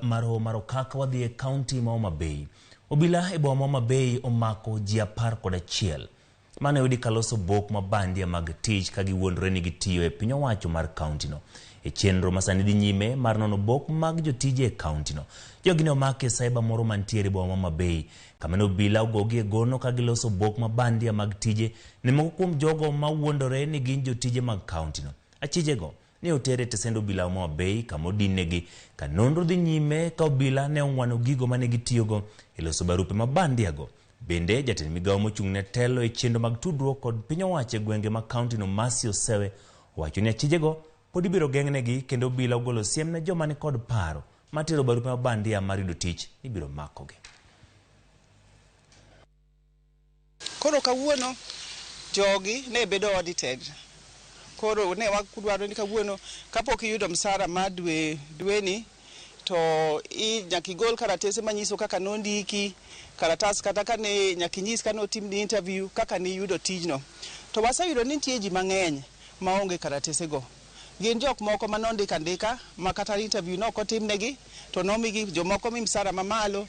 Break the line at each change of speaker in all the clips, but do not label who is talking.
mar Hoho mar Okak wadhi e kaunti ma Homa Bay. Obila e boma ma Homa Bay omako ji 11 mane oyudi kaloso bok ma bandia mag tich ka giwuondore ni gitiyo e piny owacho mar kauntino. E chenro ma sani dhi nyime mar nono bok mag jotije e kauntino. Jogi ne omaki e cyber moro mantiere e boma ma Homa Bay kama ne obila ogogi e gono ka giloso bok ma bandia mag tije ne moko kuom jogo ma wuondore ni gin jotije mag kauntino. Achijego ne oter e tesend obila ma Homa Bay kama odinnegi ka nonro dhi nyime ka obila ne ong'wano gigo mane gitiyogo e loso barupe ma bandiago. Bende jatend migawo mochung' ne telo e chenro mag tudruok kod piny owacho e gwenge mag kauntino Mercy Osewe owacho ni achijego pod ibiro geng'negi kendo obila ogolo siem ne joma nikod paro mar tero barupe ma bandia mar yudo tich ni ibiro makogi.
Koro kawuono jogi ne bedo audited. Koro ne wadwaro ni kawuono kapok iyudo msara mar dwe dweni to nyaka igol karatese manyiso kaka nondiki, karatas kata kane nyaka inyis kane otimni interview kaka niyudo tijno. To waseyudo ni nitie ji mang'eny maonge karatese go. Gin jok moko manondik andika ma kata interview ne ok otimnegi to nomigi jomoko mi msara mamalo,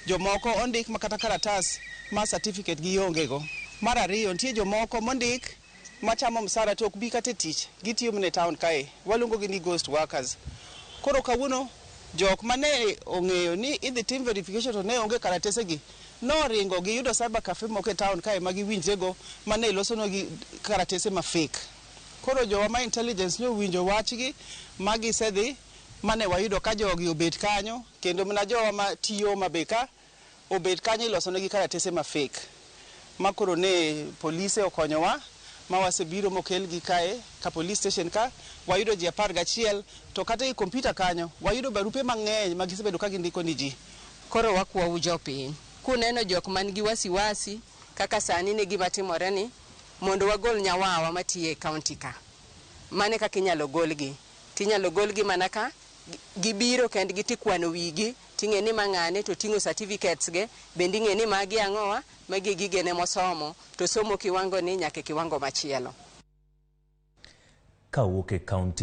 jomoko ondik ma kata karatas mar certificate gionge go. Mar ariyo nitie jomoko mondik machamo msara to ok bi kata e tich, gitiyo mana e town kae, waluongo gi ni ghost workers. Koro kawuono jok mane ong'eyo ni idhi tim verification to ne onge karatese gi, noringo giyudo cyber cafe moko e town kae ma giwinjre go mane losonegi karatese ma fake. Koro jowa ma intelligence ne owinjo wachgi ma gisedhi mane wayudo ka jogi obet kanyo kendo mana jowa ma tiyo Homa Bay ka obet kanyo ilosonegi karatese ma fake. Ma koro ne polise okonyowa ma wasebiro mokelgi kae ka police station ka wayudo ji 11 to kata e kompyuta kanyo wayudo barupe mang'eny ma gisebedo ka gindiko ni ji.
Koro wakwau jopiny, kuneno jok man gi wasiwasi kaka sani ne gima timore ni, mondo wagol nyawawa matiyo e county ka. Mano e kaka inyalo golgi. Tinyalo golgi mana ka gibiro kendgi tikwano wigi, ting'e ni ma ng'ane to oting'o certificates ge, bende ing'e ni magi ang'owa, magi e gigene mosomo, to somo kiwango ni nyaka e kiwango machielo.
Kawuok e kaunti.